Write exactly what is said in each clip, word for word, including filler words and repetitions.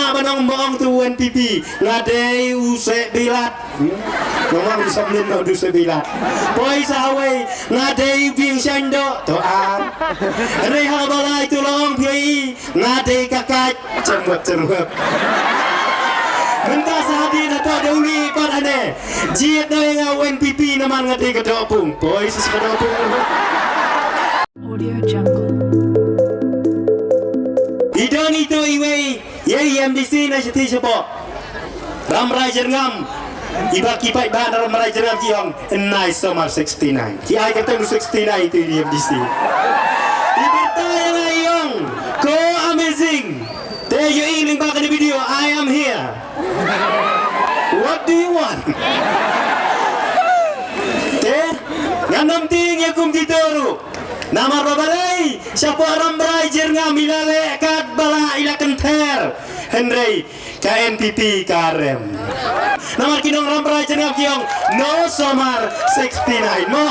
Ba nong ba ong tu N P P, nga dei u seh bilat. Hmm? Nong ong u Samlin nong du seh bilat. Poi sa hawei, nga dei u bieng shaiñ doh, to ar. Hynrei ha ba lai tu la ong phi, nga dei ka kait, cherwep cherwep. Mynta sa hadien hato da uli pat hane. Jied noh ïa nga u N P P namar nga dei ka doh pung. Poi sa ka doh pung. Audio Jungle. I don ito iwei ïa i M D C na shati shapoh Rambrai Jyrngam. Iba ki paidbah na Rambrai Jyrngam ki ong, "Nai Somar sixty-nine." Ki ai kata sixty-nine tu i M D C. I byrta ïa nga i ong, "Ko amazing." Te ïohi lyngba kane video, "I am here. What do you want?" Te ngan ym tieng ïa kum kito ruh. Namar ba balei, shapoh Rambrai Jyrngam i la leh katba lah i la kynther. Hynrei ka N P P ka rem. Namar ki nong Rambrai Jyrngam ki ong, "No Somar sixty-nine mo."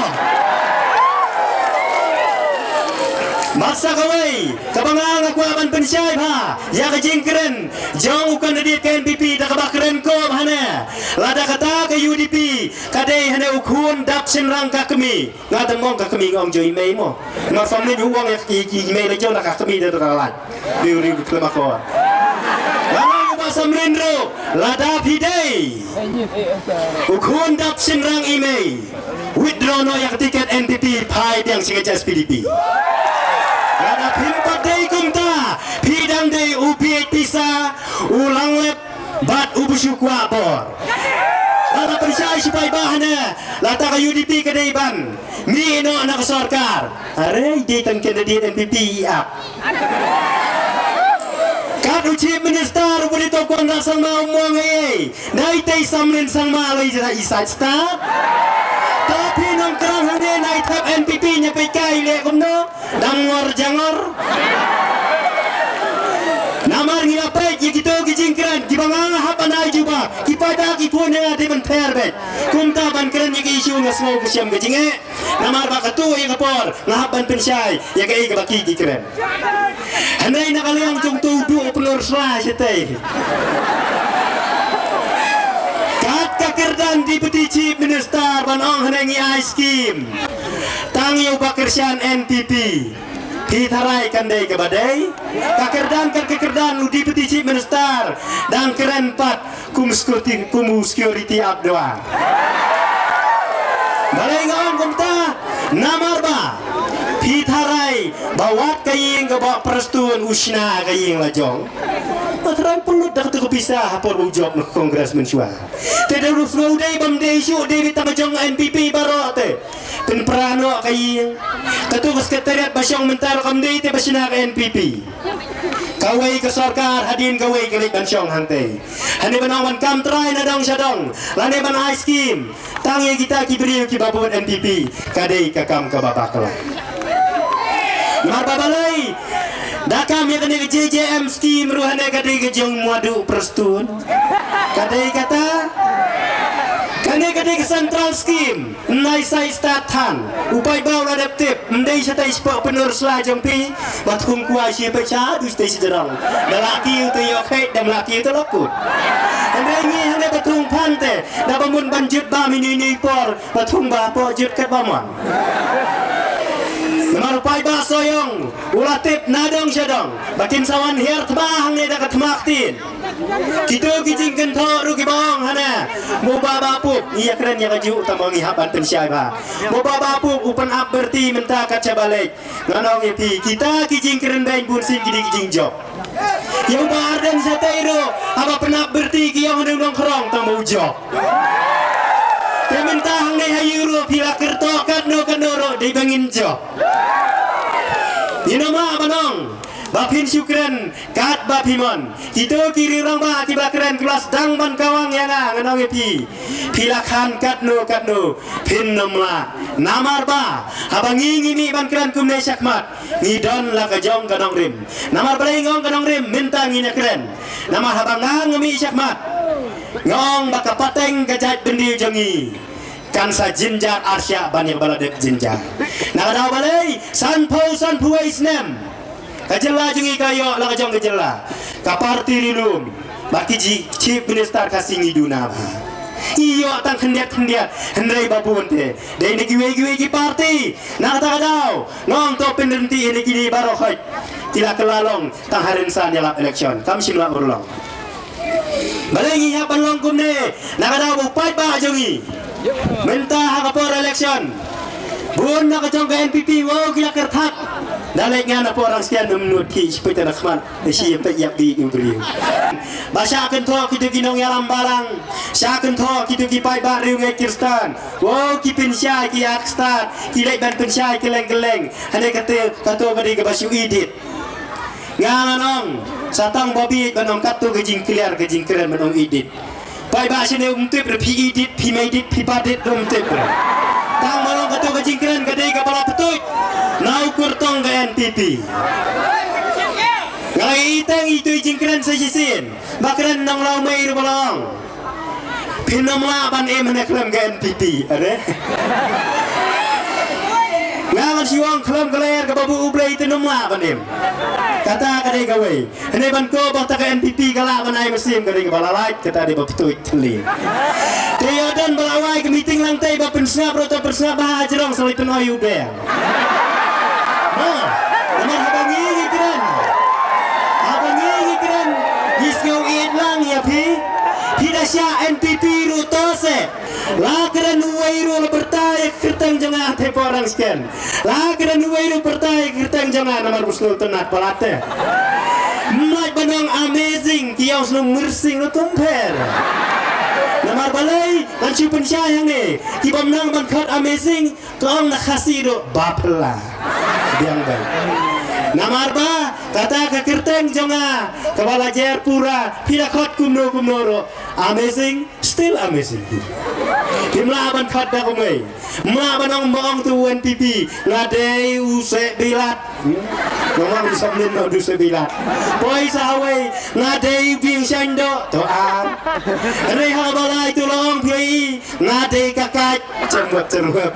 Bad sa kawei kaba nga nga kwah ban pynshai bha ïa ka jingkren jong u candidate ka N P P da kaba kren kum hane. Lada kata ka U D P ka dei hane u khun dap shynrang ka kmie. Nga dang ong ka kmie, nga ong jong i mei mo. Nga family u ong ïa ki, ki mei la jong da ka kmie da ka lait. Riu riu khlem akor. Nga ong ba Samlin ruh, lada phi dei u khun dap shynrang i mei, withdraw noh ïa ka tiket N P P, phai biang sha ka S P D P. Lada phim pat dei kumta, phi dang dei u bieit pisa, u langlep, bad u ba shu kwah bor. Lada pynshai shu paidbah hane, lada ka U D P ka dei ban mih noh na ka sorkar. Are, i dei tang candidate N P P i ap. Kat u Chief Minister u Bah Conrad Sangma um ong ei ei. Nai tei Samlin Sangma lei jra i side start. Ta phi nongkren hangne nai thep N P P nya peit kai leh kumno. Dang ngor jangor. Namar ngi la peit ïa kito ki jingkren kiba nga nga hap ban ai jubab. Ki paidbah ki phone ïa nga dei ban pher beit. Kumta ban kren ïa ki issue nga sngew ka shem ka jingeh. Namar ba kato ïa ka por nga hap ban pynshai ïa kaei kaba ki ki kren. Hynrei na ka liang jong uto u duh u pynlor sla shatei. Kat ka kyrdan Deputy Chief Minister ban ong hynrei ngi ai skim. Tang ïa u Bah Kyrshan N P P. Phi tharai kan dei kaba dei. Ka kyrdan, kat ka kyrdan u Deputy Chief Minister dang kren pat kum security, kum u security up dua. Balei nga ong kumta? Namar ba phi tharai ba wat ka ïing ka Bah Prestone u shna ka ïing la jong. Ba tharai pynlut da kato ka pisa ha por u jop na Congress mynshuwa. Te da ruh sngewdei bym dei shuh dei beit tang jong N P P baroh te. Pynpra noh ka ïing. Kato ka sekretariat ba shong mynta ruh kam dei te ba shna ka N P P. Kawei ka sorkar hadien kawei ka leit ban shong hangtei. Hane ban ong ban kam trai na dong sha dong. Lane ban ai skim. Tang ïa kita ki briew kiba vote N P P ka dei ka kam kaba bakla. Namar ba balei? Da kam ïa kane ka J J M scheme ruh hane ka dei ka jong Madu Prestone. Ka dei kata. Kane ka dei ka central scheme. Nai sai start than. U paidbah u la dep tip. Ym dei shatai shapoh pynur sla jong phi. Ba thung kwai shi pyrshah du shatai shajrong. Da la kiew te ïoh khet, da la kiew te la kut. Hynrei ngi hangne ba thung phan te. Da ba mun ban jut ba mi ni ni por. Ba thung ba poh jut kat ba mon. Namar u paidbah Sohiong u la tip na dong sha dong ba kin sa wan hiar thma hangne da ka thma ktien. Kito ki jingkynthoh ruh kiba ong hane. Mo Bah Bah Pup, ngi ïa kren ïa kajuh tang ba ngi hap ban pynshai bha. Mo Bah Bah Pup u pynap byrti mynta kat shaba leit. Ngan ong ïa phi, kita ki jingkren beiñ bun sien ki dei ki jingjop. Ïa u Bah Ardent shatei ruh, haba pynap byrti ki ong u nongkhrong tang ba u jop. Te mynta hangne ha ïing ruh phi la kyrtong katno katno ruh dei ba ngin jop. Ngin ym lah ban ong ba phin shu kren katba phi mon. Kito ki riew rangbah kiba kren ki la sdang ban kawang ïa nga, ngan ong ïa phi. Phi la khan katno katno phin ym lah. Namar ba haba ngi ngi mih ban kren kumne shakhmat, ngi don la ka jong ka nongrim. Namar balei nga ong ka nongrim, mynta ngin ïa kren. Namar haba nga nga mih shakhmat, nga ong ba ka pateng ka jaitbynriew jong ngi kan sa jynjar arshah ban ïa kaba la dep jynjar. Na ka daw balei, sanphew sanphew wei snem ka jylla jong ngi ka ïoh la ka jong ka jylla. Ka party ri lum bad ki ji Chief Minister Khasi ngi duna bha. Ngi ïoh tang khyndiat khyndiat, hynrei ba bun te dei na kiwei kiwei ki party. Na kata ka daw nga ong to pynrynti ïa kine baroh hoi. Ki la kylla long tang ha rynsan ïalap election, kam shym la urlong. Balei ngi hap ban long kumne? Na ka daw ba u paidbah jong ngi mynta ha ka por election, bun na ka jong ka N P P, wow, ki la kyrthat. Da leit nga na Pyrshah Sken, ym nud ki, shi peit na khmat, da shi peit ïap di u briew. Ba shah kynthoh kito ki nongïalam balang, shah kynthoh kito ki paidbah riewngeit Khristan. Wow, ki pynshai ki ïa stad, ki leit ban pynshai kylleng kylleng. Hane kata, kato ka dei kaba shu edit. Nga ngan ong, sa tang ba bieit ban ong kato ka jingkylliar ka jingkren ban ong edit. Paidbah shane um tip re phi edit, phi mei edit, phi pat edit, um tip re. Tang ba long kato ka jingkren ka dei kaba la pyntuid na u kyrtong ka N P P. Nga la ïohi tang ito i jingkren sa shisien ba kren nang law mei ruh ba long. Phin ym lah ban im hane khlem ka N P P, are? Nga ngan shu ong khlem ka lyer kaba buh U Blei te ym lah ban im. Kata ka dei kawei. Hynrei ban ko ba ta ka N P P ka lah ban ai mynsiem, ka dei kaba la lait, kata dei ba pyntuid thylli. Te ïoh don ba la wai ka meeting lang te ba pynsngap ruh to pynsngap ba ha jrong sa leit pynoi u deng. Mo, namar haba ngi ngi kren, haba ngi ngi kren, ngi sngew ïeit lang ïa phi. Phi da shah N P P ruh to se. La kren uwei ruh la pyrta ïa ka kyrteng jong nga, te Pyrshah Sken. La kren uwei ruh pyrta ïa ka kyrteng jong nga, namar ba sngew tynnat palat te. Ym lah ban ong amazing, ki ïoh sngew myrsing ruh tum pher. Namar balei ngan shu pynshai hangne, ki bym nang ban khot amazing, ka ong na Khasi ruh bapla. Biang bha. Namar ba kata ka kyrteng jong nga kaba la jer pura, phi da khot kumno kumno ruh, amazing, still amazing. Phim lah ban khot da kumwei. Ym lah ban ong ba ong tu N P P, nga dei u Seh Bilat. Nga ong u Samlin u dei u Seh Bilat. Poi sa hawei, nga dei u Bieng Shang Doh, to ar. Hynrei haba lai tu la ong phi, nga dei ka kait, chemwep chemwep.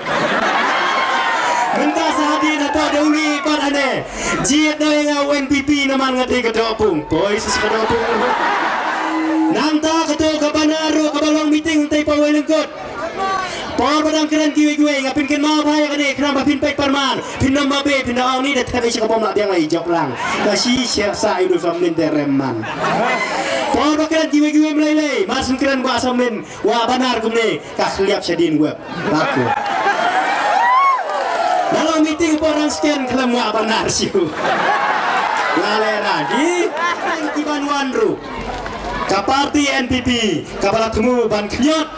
Mynta sa hadien hapoh Dewlieh pat hane, jied noh ïa nga u N P P namar nga dei ka dohpung. Poi sa ka dohpung. Nangta kato ka banner ruh kaba long meeting te pa Wei Lyngkot. Por ba dang kren kiwei kiwei, nga pynkynmaw bha ïa kane, khnang ba phin peit pyrman, phin nym babe, phin da ong ni da thep ïa sha ka bom la biang la i jop lang. Ka shi sha sa i du Samlin te rem man. Por ba kren kiwei kiwei mlei lei, mar syn kren ba Samlin, wa banner kumne, ka khliap shadien web. Laku. Dalam meeting Pyrshah Sken khlem wa banner shu. Nga le ra di ki ban wan ruh. Ka party N P P, kaba la thmu ban khñiot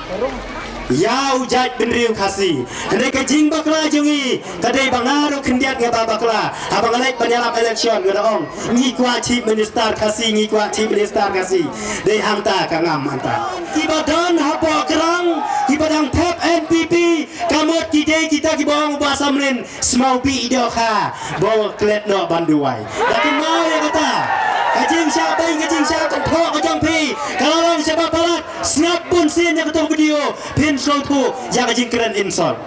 ïa u jaitbynriew Khasi. Hynrei ka jingbakla jong ngi ka dei ba nga ruh khyndiat nga ba bakla. Haba nga leit ban ïalap election nga da ong, ngi kwah Chief Minister Khasi, ngi kwah Chief Minister Khasi. Dei hangta ka ngam hangta. Kiba don hapoh Krang, kiba dang thep N P P, ka mut ki dei kita kiba ong u Bah Samlin, smaw bih dohkha, ba klet noh ban duwai. Ka kynmaw ïa kata. Ka jingshah beiñ, ka jingshah kynthoh ka jong phi, ka la long shaba palat. Sngap bun sien ïa kato ka video, phin sngewthuh ïa ka jingkren insult.